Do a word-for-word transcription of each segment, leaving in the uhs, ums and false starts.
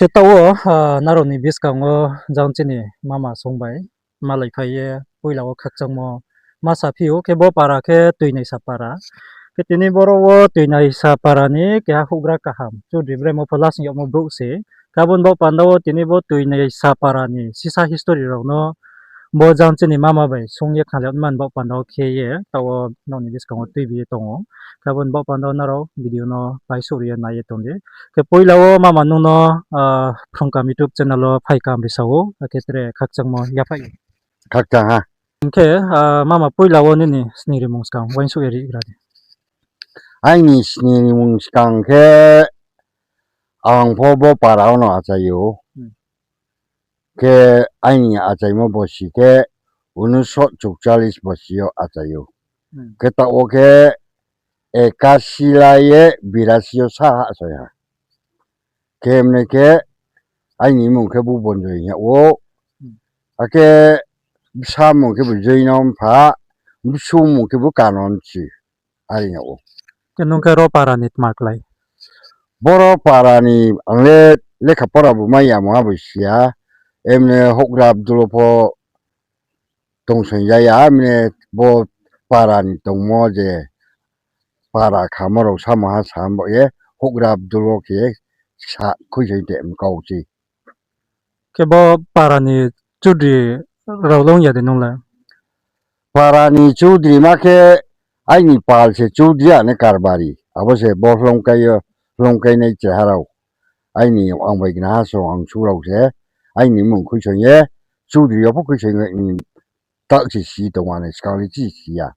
Khe taoh wo, ah, nrao ni buskang wo jang chini mama song bai malaiphai ye poila wo khakchangmo ma saphi ou, khe bo para khe Tuinaisa para. Khe tini boro wo Tuinaisa para ni keha houhgra kaham, Chaudhary bremo pho lasing yagmo brouh se. Khe abo ni baoh panda wo tini bo Tuinaisa para ni sisa history rao no bo jang chini mama bai sung ye khnalai yagmo ni baoh panda wo khe ye taoh wo nrao ni buskang wo tuibi ye tong ou. Khe abo ni baoh panda wo nrao video no paisouh ri ye nai ye tong di. Khe poila wo mama nung no, ah, Phrungkam YouTube channel wo phai kaham ri sa ou, akhe tre khakchangmo yaphai. Khakchang ha. Hing khe, ah, mama poila wo nini sningrimung skang uaingsouh ye rigra di. Aini sningrimung skang khe ang pho bo para wo no achai ou. Hmm. Khe aini achaimo bosi khe unisho chukchalis bosi yo achai ou. Hmm. Khe taoh wo khe ekasi la ye birasi yo sa hahsoi ha. Khe mne khe aini mmung khe Bubonjoi hing yag ou. Hmm. Akhe bsa mmung khe bo Joino Mpha, bsu mmung khe bo Kanonsi. Are hing yag ou. Khe nung khe ro para ni tma klái? Boro para ni ang le lekha pora bu mai ya mungha bo si ya. Emne houhgra bdul wo pho tongsoing ya ya, emne bo para ni tongmo je para khamo rao samungha sa bo ye houhgra bdul wo khe sa khuisoing te mkau se. Khe bo para ni Chaudhary rao le ong ya de nung le? Para ni Chaudhary ma khe aini pal se Chaudhary ane karbari. Abo se bo hloungkai yo, hloungkainai cheha rao. Aini ang bai gnaha song ang su rao se aini mmung khuisoing ye Chaudhary yo pho khuisoing ye, taoh se si tong ani skang le chi si ya.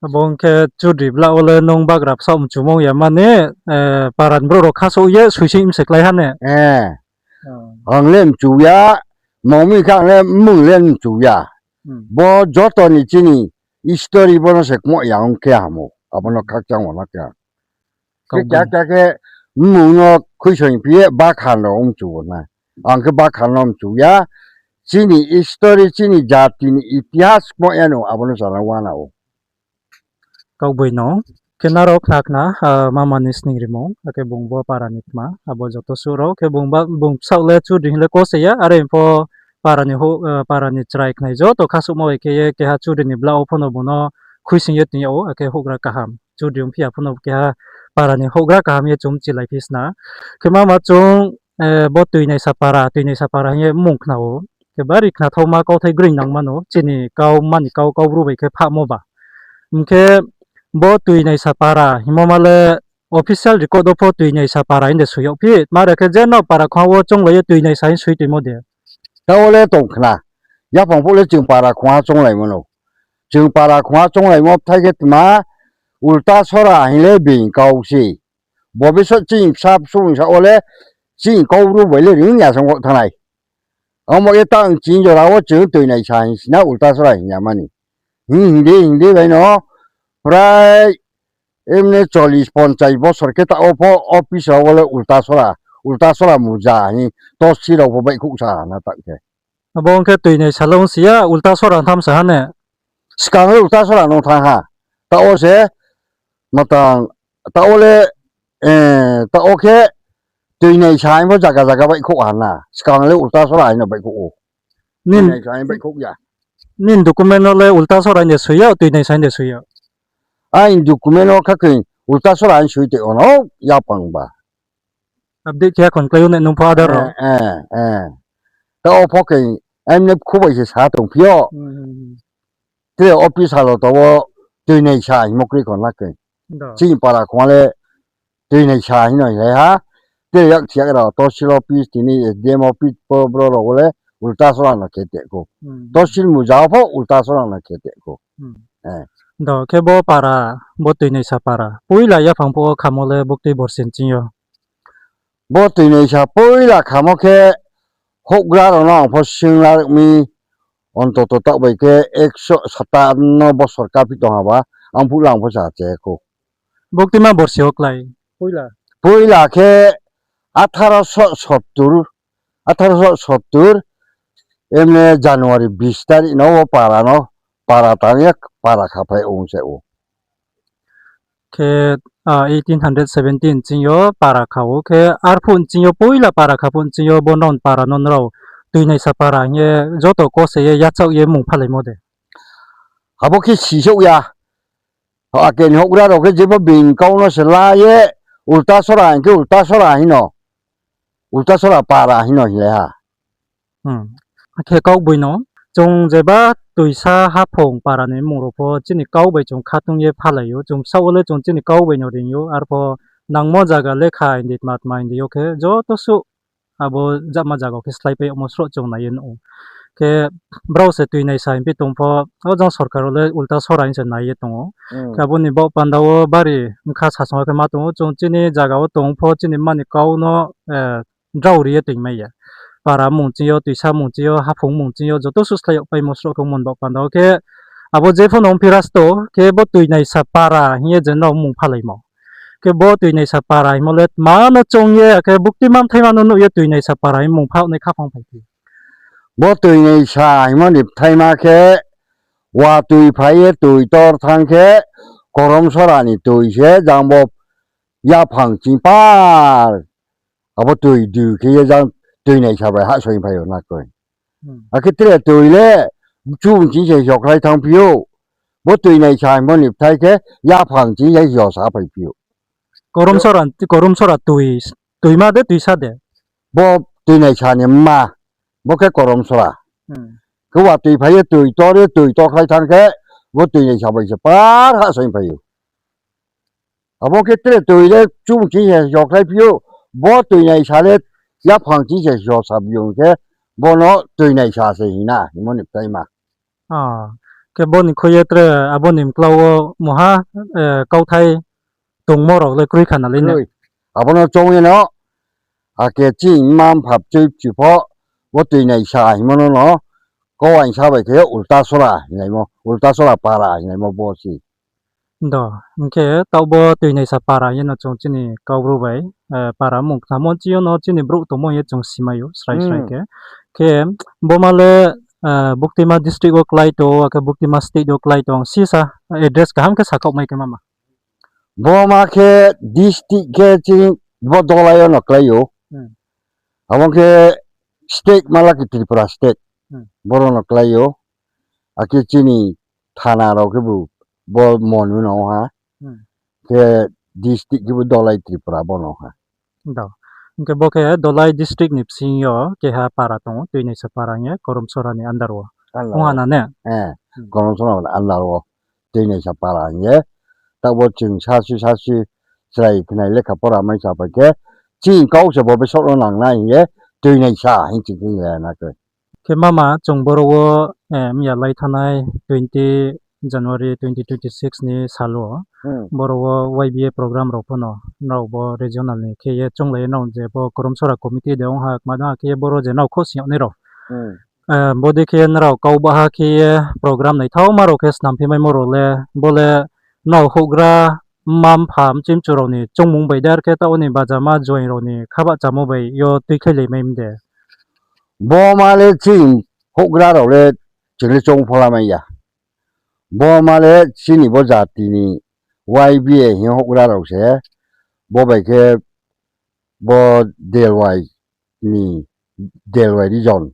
Abo ong khe Chaudhary bla wo le nung bagra bsaoh mchumo ya mani, eh, para ni brouh rao khasouh ye soising mse klái ha ne? Eh. Oh. Ang le mchu ya, mami khe ang le mmung le mchu ya. Hmm. Bo joto ni chini history bo no se kmoh ya ong khe hamo. Abo no khakchang wo na khe. Khe kya kya khe mmung no khuisoing phi ye bakhan rao mchu wo na. Ang khe bakhan no mchu ya. Chini history, chini jati ni itihas kmoh ya no abo no sana wana ou. Kaugboino, khe nrao khna khna, ah, mama ni sningrimung, akhe bung bo para ni tma, abo joto suh rao, khe bung ba, bung bsaoh le Chaudhary hing le kose ya, are pho para ni hou-, ah, para ni chrai khnai joto khasouhmo bai khe ye, keha Chaudhary ni bla wo pho no bung no khuisoing ye toing yag ou, akhe houhgra kaham. Chaudhary ongphi ya pho no keha para ni houhgra kaham ye chung chilai phi sna. Khe mama chung, eh, bo Tuinaisa para, Tuinaisa para hing ye mmung khna ou. Khe bari khnathaoma kauthai groing nangma no, chini kau mani kau, kau bru bai khe phahmo ba. Hing khe bo Tuinaisa para hingmo ma le official record wo pho Tuinaisa para hing de soi yag phi. Mare khe je no para khongha wo chounglai ye Tuinaisa hing soi toimo de. Taoh wo le tong khna. Yaphang phuh le chung para khongha chounglaimo no. Chung para khongha chounglaimo bthai khe tma Ultasora hing le being kau se. Bo bsing chini bsa bsung sa wo le chini kau bru bai le ring ya song kho thanng nai. Abo ye tang chini jora wo chung Tuinaisa hing sina Ultasora hing ya mani. Hing, hing di, hing di bai no prai emne chollis ponchas bosor khe taoh wo pho office rao wo le Ultasora, Ultasora muja hing tosi rao pho baihkhouh sa na tang khe. Abo ong khe Tuinaisa le ong si ya, Ultasora tham sa ha ne? Skang le Ultasora no thanng ha. Taoh wo se, matang, taoh wo le, eh, taoh wo khe Tuinaisa hing pho zaga zaga baihkhouh ha na. Skang le Ultasora hing no baihkhouh ou. Nin, Tuinaisa hing baihkhouh ya. Nini document no le Ultasora hing de soi ya, Tuinaisa hing de soi ya? Aini document no kha khe Ultasora hing soi tei o no yaphang ba. Update khe yakhon klái o ne nung pho Aadhaar rao. Eh, eh, eh. Taoh wo pho khe, emne khubai se sa tong phi yo. Hmm, hmm, hmm. Tre office halo taoh wo Tuinaisa hingmo kroi khon la khe. Chini para khongha le Tuinaisa hing no hing ha. Tre yak thiyak rao tosil office tini S D M office pho bro rao wo le Ultasora no khe te khou. Hmm. Tosil muja wo pho Ultasora no khe te khou. Hmm. Eh. Do khe bo para, bo Tuinaisa para poila yaphang phuh wo khamo le buktui borsi ni ching yo? Bo Tuinaisa poila khamo khe houhgra rao no ang pho singla ruk mi, ontoto taoh bai khe ekso satanno bosor kaphi tong ha ba, ang phuh le ang pho sa che khou. Buktima borsi wo klái poila? Poila khe atharo so sottur, atharo so sottur, emne January bis tarik no wo para no, para tang ye para khaphai ong se ou. Khe, ah, eighteen hundred seventeen ching yo para kha ou, khe arphuh ching yo poila para kha phuh ching yo bo non para no nrao Tuinaisa para hing ye joto kose ye yachaoh ye mmung phalaimo de. Abo khe sisouh ya. Ake ni houhgra rao khe jepho being kau no se la ye, Ultasora hing khe Ultasora hing no. Ultasora para hing no hinglai ha. Hmm. Akhe kaugboi no, chung jeba Tuisa Haphung para ni mmung rao pho chini kau bai chung khatung ye phalai ou. Chung bsaoh wo le chung chini kau bai no reing ou, arpho nangmo zaga lekha hing di, tma tma hing di yo khe joto suh abo jama zaga wo khe sláipai yagmo sroh chung nai ye nuh ou. Khe brao se Tuinaisa hing phi tong pho, o jang sorkar wo le Ultasora hing se nai ye tong ou. Khe abo ni baoh panda wo bari bkha sasong khe ma tong ou, chung chini zaga wo tong pho chini mani kau no, eh, drao ri ye toingmai ya. Para mmung ching yo, Tuisa mmung ching yo, Haphung mmung ching yo, joto suh slái yagpaimo sroh khe mon baoh panda wo khe abo jepho no ongphi rasto, khe bo Tuinaisa para hing ye je nrao mmung phalaimo. Khe bo Tuinaisa para hingmo le tma no choung ye, akhe buktima bthaima no nuh ye Tuinaisa para hing mmung phaoh nai khaphang phai phi? Bo Tuinaisa hingmo ni bthaima khe, watoi phai ye toi tor thanng khe, Koromsora ni toi se jang bo yaphang ching par. Abo toi du khe ye jang Tuinaisa bai hahsoing phai ou na koi. Akhe tre toi le chubu ching se hiokhlai thanngphi ou. Bo Tuinaisa hingmo ni bthai khe yaphang ching se hiosa phaiphi ou. Koromsora, Koromsora toi, toima de Tuisa de? Bo Tuinaisa ni mma, bo khe Koromsora. Khe watoi phai ye toi tor ye toi torkhlai thanng khe, bo Tuinaisa bai se par hahsoing phai ou. Abo khe tre toi le chubu ching se hiokhlai phi ou, bo Tuinaisa le yaphang ching se hiosa bi ong khe, bo no Tuinaisa se hing na hingmo ni bthaima. Khe bo ni khui ye tre abo ni mklau wo mungha, eh, kauthai tongmo rao le kroi kha na le ne? Abo no choung ye no, ake chini mma mpha bchoi bchi pho, bo Tuinaisa hingmo no no, kau aingsa bai khe Ultasora hinglaimo, Ultasora para hinglaimo bo se. Do, hing khe taoh bo Tuinaisa para hing ye no chung chini Kaubru bai, eh, para mmung khnamo ching yo no chini brouh tongmo hing ye chung simai ou, srai srai khe. Khe bo ma le, eh, buktima district wo klái tong, akhe buktima state wo klái tong, sisa address kaham khe sakhaoh mai khe mama. Bo ma khe district khe chini bo Dolai yo no klái ou. Abo khe state ma la khe Tripura state. Boro no klái ou. Akhe chini thana rao khebu bo Monu no ha. Khe district khebu Dolai Tripura bo no ha. Hing khe bo khe Dolai district ni bsing yo keha para tong ou, Tuinaisa para hing ye, Koromsora ni under wo. Ong ha na ne? Koromsora ni under wo Tuinaisa para hing ye. Taoh bo chung sasi sasi chrai khnai lekha pora mai sa pai khe, chini kau se bo bsaoh no nang nai hing ye, Tuinaisa hing ching khe ya na khe. Khe mama chung boro wo, eh, mya lai thanai twenty January twenty twenty-six ni sal wo, boro wo Y B A program rao pho no, nrao bo regional ni khe ye chounglai ye nrao je bo Koromsora committee de ong ha, kma de ha khe ye boro je nrao khosning yag nai rao. Eh, bodei khe nrao kau baha khe ye program naithaoma rao khe snam phi maimo rao le, bo le nrao houhgra mma mpha mchimchu rao ni choungmung bai de, ar khe taoh ni bajama joaing rao ni khabahchamo bai yo tuikhlailai mai mde? Bo ma le chini houhgra rao le chung le choung pho la mai ya. Bo ma le chini bo jati ni Y B A hing houhgra rao se, bo bai khe bo Delwai ni, Delwai region.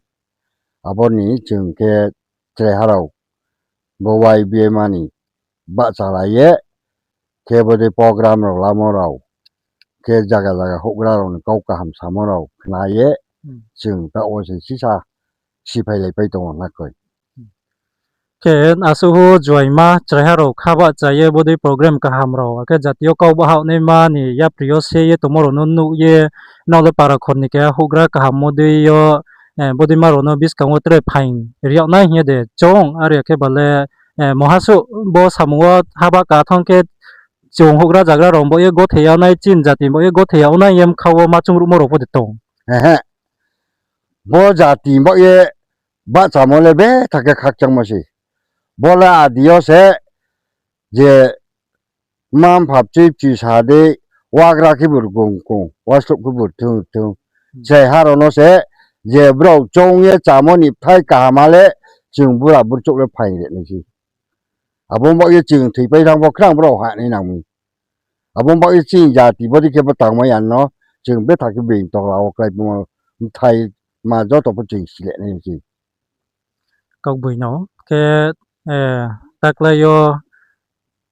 Abo ni chung khe chraiha rao bo Y B A ma ni bahchalai ye, khe bodei program rao lamo rao, khe zaga zaga houhgra rao ni kau kaham samo rao khna ye, chung taoh wo se sisa siphailaipai tong ou na koi. Khe asuh joaingma chraiha rao khabahcha ye bodei program kaham rao, akhe jati yo kau bahaoh naima ni yapri yo se ye tongmo rao no nuh ye, nrao le para khor ni keha houhgra kaham mo dei yo, eh, bodei ma rao no buskang wo tre phaing ri yag nai hing ye de choung, are khe ba le, eh, mungha suh bo samung wo haba ka thanng khe chung houhgra zagra rao baoh ye gothe yag nai, chini jati baoh ye gothe yag nai ye mkha wo ma choung ruhmo rao pho de tong. Bo jati baoh ye bahchamo le betha khe khakchangmo se. Bo le adi yo se je mma mpha bchi bchi sa dei, wagra khe bur gung gung, waslouh khe bur thung thung. Chraiha rao no se je brao choung ye chámo ni bthai kaham le chung bura burchouh le phaing ri nai se. Abo baoh ye chung thoipai thanng pho khrang brao ha nai nang mi. Abo baoh ye chini jati bodei khe bo tangmai ya no, chung betha khe being tokla wo kláiphaimo bthai ma joto pho chung sile nai se. Kaugboino khe, taklái yo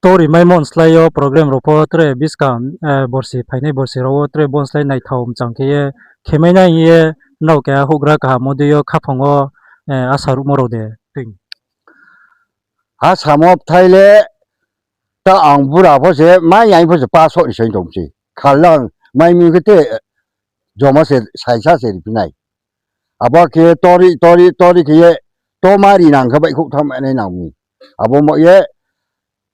tori maimo ni slái yo program rao pho tre buskang, borsi phainai borsi rao wo tre bo ni slái naithao mchang khe ye khemai nai hing ye nrao keha houhgra kaham mo dei yo khaphang wo asa ruhmo rao de tui. Asamo bthai le, ta ang bura pho se, mai yang pho se pass ni soi tong se. Khallang mai mi khe te, joma se saisa se riphi nai. Abo khe tori, tori, tori khe ye, toma ri nang khe baihkhouh thanng mai nai nang mi. Abo mo ye,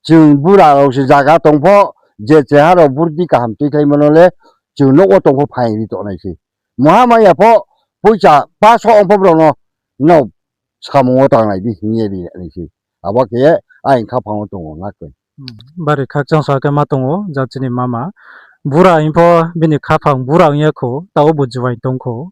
chung bura rao se zaga tong pho, je cheha rao burdi kaham tuikhlaimo no le, chung nouh wo tong pho phaing ri tongnai se. Muha mai ya pho, poicha pass ong pho brao no, no samung wo tanglai di hing ye ri nai se. Abo khe ye, aini khaphang wo tong ou na koi. Bari khakchang sa khe ma tong ou, jang chini mama. Bura hing pho bini khaphang bura ong ya khou, taoh wo bo juaing tong khou.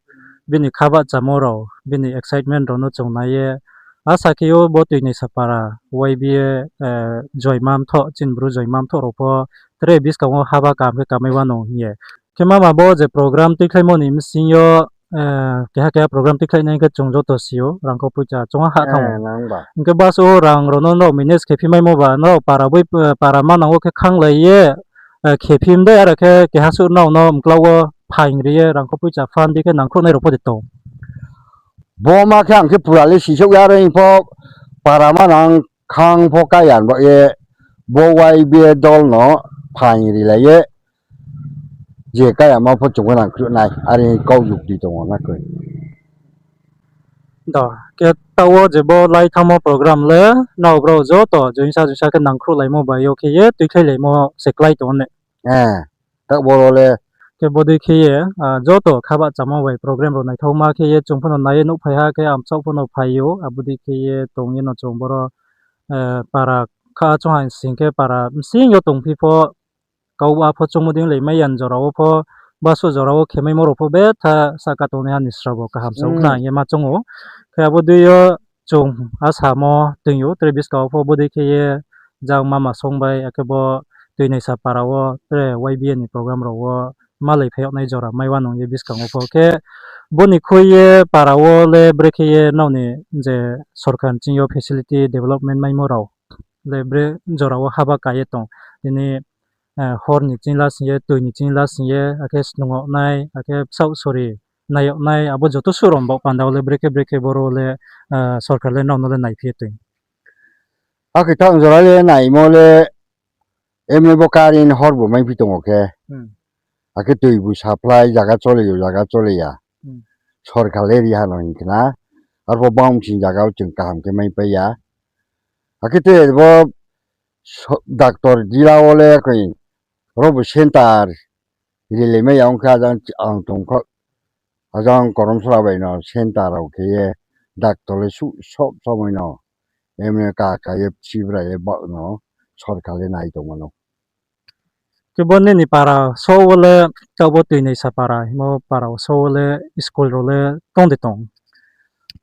Bini kha bahchamo rao, bini excitement rao no chung nai ye. Asa khe yo bo Tuinaisa para, Y B A, joima mthoh, chini bru joima mthoh rao pho, tre buskang wo haba kaham khe kamai wanou hing ye. Khe mama bo je program tuikhlaimo ni bsing yo, keha keha program tuikhlai nai khe chung joto si ou, rangkho poicha chung ha thanng ou. Hing khe basuh rang rao no nrao manage khe phi maimo ba, nrao para boi, para manang wo khe khanglai ye, khe phi mdei, aro khe keha suh nrao no mklau wo phaing ri ye, rangkho poicha fund di khe nangkhruhnai rao pho de tong. Bo ma khe ang khe pura le sisouh ya, are pho para manang khang pho kaya baoh ye, bo Y B A dol no phaing rilai ye, je kaya ma pho chung nangkhruh nai, are kau yukti tong ou na koi. Do, khe taoh wo je bo lai thanngmo program le, nrao brao joto joinsa joinsa khe nangkhruhlaimo bai yo khe ye tuikhlailaimo se klái tong ne. Taoh boro le. Khe bodei khe ye, joto kha bahchamo bai program rao naithaoma khe ye chung pho no nai ye nuhphai ha khe amsaoh pho no phai ou, abo dei khe ye tong ye no chung boro, para kha chung ha sing khe para bsing yo tongphi pho, kau a pho chungmo dei lai mai ya ni jora wo pho, basuh jora wo khemaimo rao pho betha sahka tongnaiha ni srabo kaham sa khna hing ye ma choung ou. Khe abo dei yo chung asamo toing ou, tre buskang wo pho bodei khe ye jang mama song bai, akhe bo Tuinaisa para wo tre Y B A ni program rao wo malai phai yag nai jora mai wanou ye buskang wo pho. Khe bo ni khui ye para wo le brekhe ye nrao ni je sorkar ni ching yo facility development maimo rao le bre jora wo haba ka ye tong. Tini, hor ni ching lasing ye, toi ni ching lasing ye, akhe snung yag nai, akhe bsaoh sori nai yag nai, abo joto suh rao baoh panda wo le brekhe brekhe boro le, sorkar le nrao no le naiphi ye toing. Akhe tang jora le naimo le, emne bo current hor bo maiphi tong ou khe. Akhe toi bo supply zaga chole yo, zaga chole ya. Sorkar le ri ha no hing khna. Arpho bang bsing zaga wo chung kaham khe maipai ya. Akhe te bo doctor jila wo le koi, ro bo center rilai mai ya ong khe ajang ang tong kho. Ajang Koromsora bai no center rao khe ye doctor le suh sob somoi no emne kaka ye chibra ye baoh no sorkar le nai tongmo no. Khe bo nini para so wo le, taoh bo Tuinaisa para himo para so wo le school rao le tong de tong?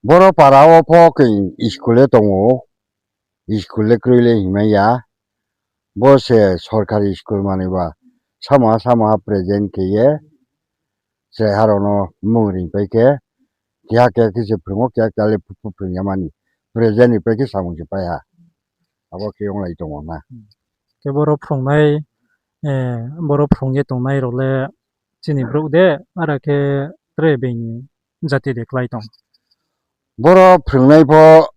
Boro para wo pho khe school le tong ou. School le kroi le hingmai ya. Bo se sorkari school manoi ba. Samoha samoha present khe ye. Chraiha rao no mung ringpai khe. Keha keha khe se phrung ou, keha keha le phu phu phrung ya mani. Present ni pai khe samung se pai ha. Abo khe onglai tong ou na. Khe boro phrungnai, boro phrung ye tongnai rao le chini brouh de, are khe tre being ni jati de klái tong? Boro phrungnai pho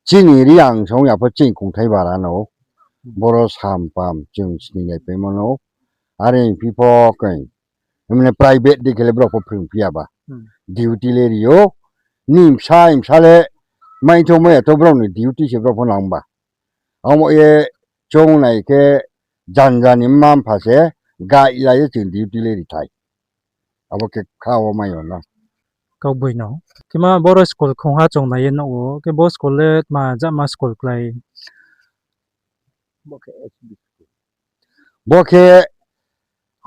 chini Reang song ya pho chini kongthai bara no. Boro sampam chung sninglaipaimo no. Are phi pho khe, mane private dei khe le brao pho phrungphi ya ba. Duty le ri ou. Ni bsa bsa le maitho mai ya to brao ni duty se brao pho nang ba. Amo ye choung nai khe janja ni mma mpha se gaila ye chung duty le rithai. Abo khe kha wo mai yo no. Kaugboino. Khe ma boro school khongha chung nai ye nuh ou, khe bo school le tma jama school klái? Bo khe,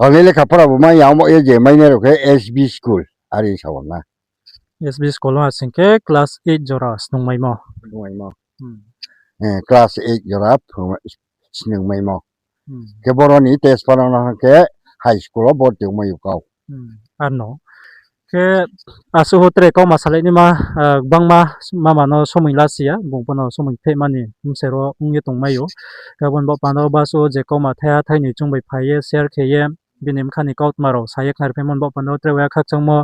ang le lekha pora bo mai ya, amo ye je mainai rao khe S B school, are sa ou na. S B school ha sing khe class eight jora snungmaimo. Class eight jora snungmaimo. Khe boro ni test pano no khe high school wo borti ongmai ou kau. Ano khe asuh ho tre kauma salai naima, gbangma mama no somoi lasi ya, bung pho no somoi phehma ni bse ro ong ye tongmai ou. Khe abo ni baoh panda wo basu je kauma thaiha thainoi chung bai phai ye share khe ye bini bkha ni kautma rao sa ye khnari phaimo ni baoh panda wo tre waiha khakchangmo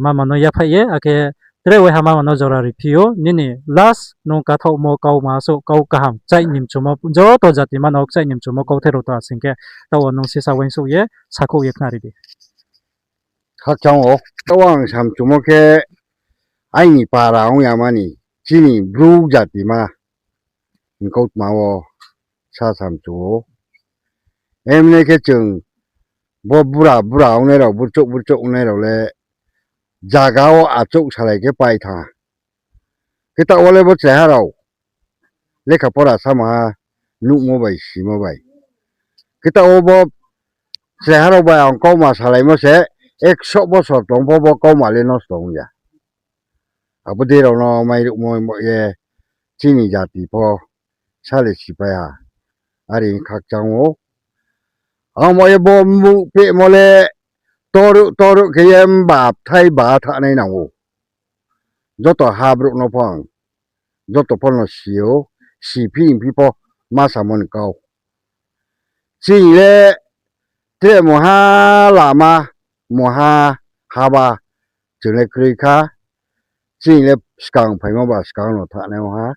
mama no yaphaih ye, akhe tre waiha mama no jora riphi ou. Nini last nung kathaohmo kauma souh kau kaham kchaih ni mchumo, joto jati ma no kchaih ni mchumo kauthai rao to asing khe, taoh wo nung sisa uaingsouh ye sakhouh ye khnari di. Khakchang ou, taoh wo ang samchumo khe, aini para ong ya mani, chini Bru jati ma ni kautma wo sa samchu ou. Emne khe chung bo bura bura ongnai rao, burchouh burchouh ongnai rao le zaga wo achouh salai khe pai thanng ha. Khe taoh wo le bo chraiha rao lekha pora samo ha, nuhmo bai, simo bai. Khe taoh wo bo chraiha rao bai ang kauma salaimo se, ekso bosor tong pho bo kauma le nosto ong ya. Abo dei rao no mairuhmo bo ye chini jati pho sale siphai ha. Are khakchang ou. Ang bo ye bo mmung pehmo le toruh toruh khe ye mba bthai ba thanai nang ou. Joto ha brouh no pho ang, joto pho no si ou, siphi hingphi pho ma samo ni kau. Chini le tre mungha lama, mungha haba, chung le kroi kha, chini le skang phaimo ba skang no thanai ong ha.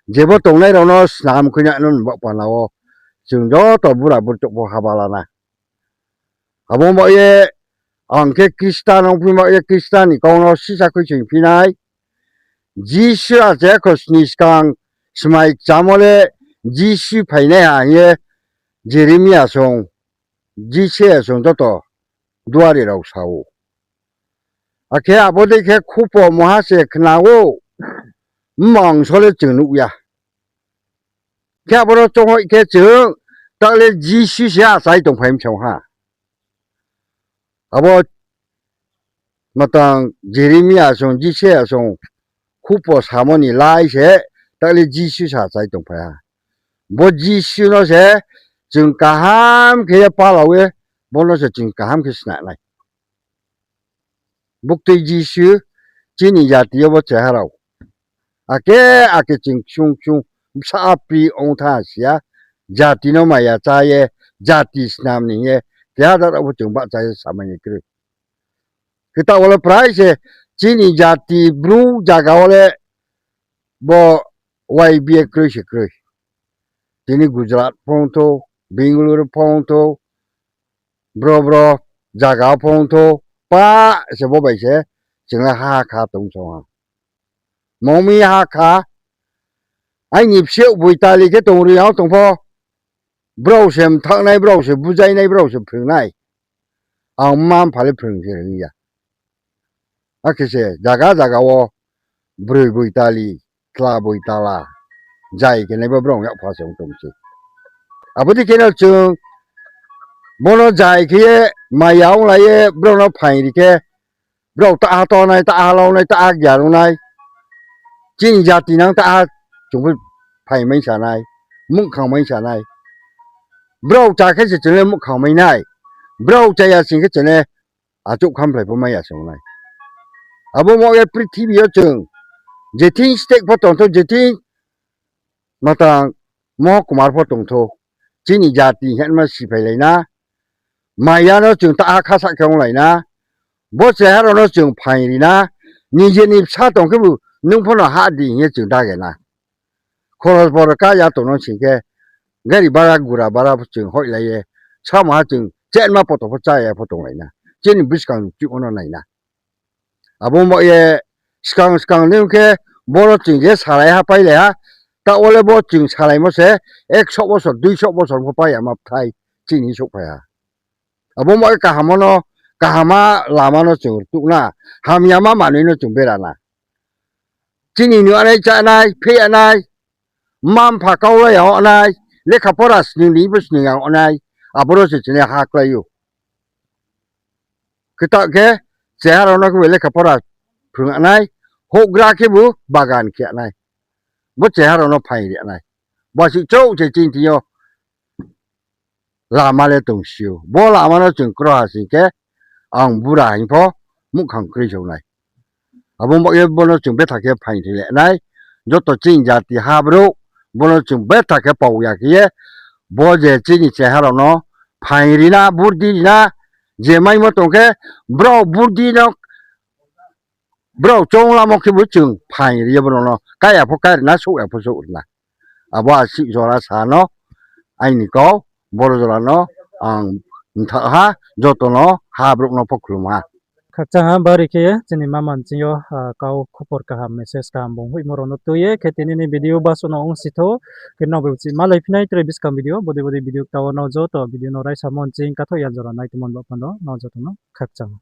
Jebo tongnai rao no snam khui na no ni baoh panda wo, chung joto bura burchouh pho haba la na. Abo baoh ye ang khe Khristan ongphi baoh ye Khristan ni kau no sisa khui soingphi nai. Jisu achai kho sni skang smai kchamo le Jisu phainai ha hing ye Jeremia song, Jisaya song joto duari rao sa ou. Akhe abo dei khe khupo mungha se khna ou, mmang so le chung nuh ya. Khe abo no choung hoih khe chung, taoh le Jisu se achai tongphai msong ha. Abo matang Jeremia song, Jisaya song, khupo samo ni lai se, taoh le Jisu se achai tongphai ha. Bo Jisu no se chung kaham khe ye pala ye, bo no se chung kaham khe sna nai. Buktui Jisu, chini jati yo bo chraiha rao. Akhe, akhe chung ksung ksung bsa apri ong thanng si ya, jati no maya chá ye, jati snam ni hing ye, keha jat rao pho chung bahcha ye samai ni kroi. Khe taoh wo le prai se chini jati Bru zaga wo le bo Y B A kroi se kroi. Tini Gujarat pho ongthou, Bengaluru pho ongthou, bro bro zaga pho ongthou, pa se bo bai se chung le ha kha tong song ha. Mungmi ha kha, aini bsiyouh Boitali khe tong ri yag tong pho, brao se mthaoh nai, brao se bujai nai, brao se phrung nai. Ang mma mpha le phrung se ri ya. Akhe se zaga zaga wo broi Boitali, tla Boitala, jai khe nai bo brao yakpha se ong tong se. Abo dei khe no chung bo no jai khe ye maya onglai ye brao no phaing ri khe, brao taha tongnai, taha launai, taha gyan ongnai. Chini jati nang taha chung pho phaing mai sa nai, muhkhang mai sa nai. Brao chá khe se chung le muhkhang mai nai. Brao chá ya sing khe chung le achouh khamphai pho mai ya se ong nai. Abo mo ye prithibi yo chung jething state pho tongthou, jething matang mohkumar pho tongthou, chini jati hingma siphailai na, maya no chung taha khasah khe onglai na, bo chraiha rao no chung phaing ri na, nije ni bsa tong khebu nung pho no hah di hing ye chung dage na. Khoros boro ka ya tong no sing khe, gari bara gura bara pho chung hoihlai ye, samoha chung chenma poto pho chá ya pho tonglai na. Chini buskang chuh no nai na. Abo mo ye skang skang ni ong khe boro chung je salai ha, pailai ha, taoh wo le bo chung salaimo se ekso bosor, duiso bosor pho pai ya ma bthai chini souhphai ha. Abo mo ye kaham no, kaham lama no chung rtuh na, hamyama manoi no chung bera na. Chini nuhnai chánai, phehnai, mma mpha kaulai ya ongnai, lekha pora sning ni pho sning ya ongnai, aboro se chini ha klái ou. Khe taoh khe, chraiha rao no khebu lekha pora phrung nai, houhgra khebu bagan khe nai. Bo chraiha rao no phaing ri nai. Bo se chouh se chini thing yo lama le tongsi ou. Bo lama no chung kroiha sing khe, ang bura hing pho muhkhang kroi song nai. Abo baoh ye bono chung betha khe phaing ri le nai. Joto chini jati ha brouh, bono chung betha khe pau ya khe ye, bo je chini cheha rao no phaing ri na, burdi ri na, je maimo tong khe, brao burdi no, brao choung lamo khebu chung phaing ri ye bono no, kái ya pho kái ri na, souh ya pho souh ri na. Abo asih jora sa no, aini kau, boro jora no, ang mthaoh ha, joto no, ha brouh no pho khlum ha. Khakchang ha, bari khe ye chini mama nching yo, ah, kau khupor kaham, message kaham bung hoihmo rao no tui ye, khe tini ni video basuh no ongsi thou, khe nrao bai uchih malai phi nai tre buskang video, bodei bodei video kta wo nrao joto video no raisamo nching kathoh ya jora nai tongmo ni baoh panda, nrao joto no khakchang.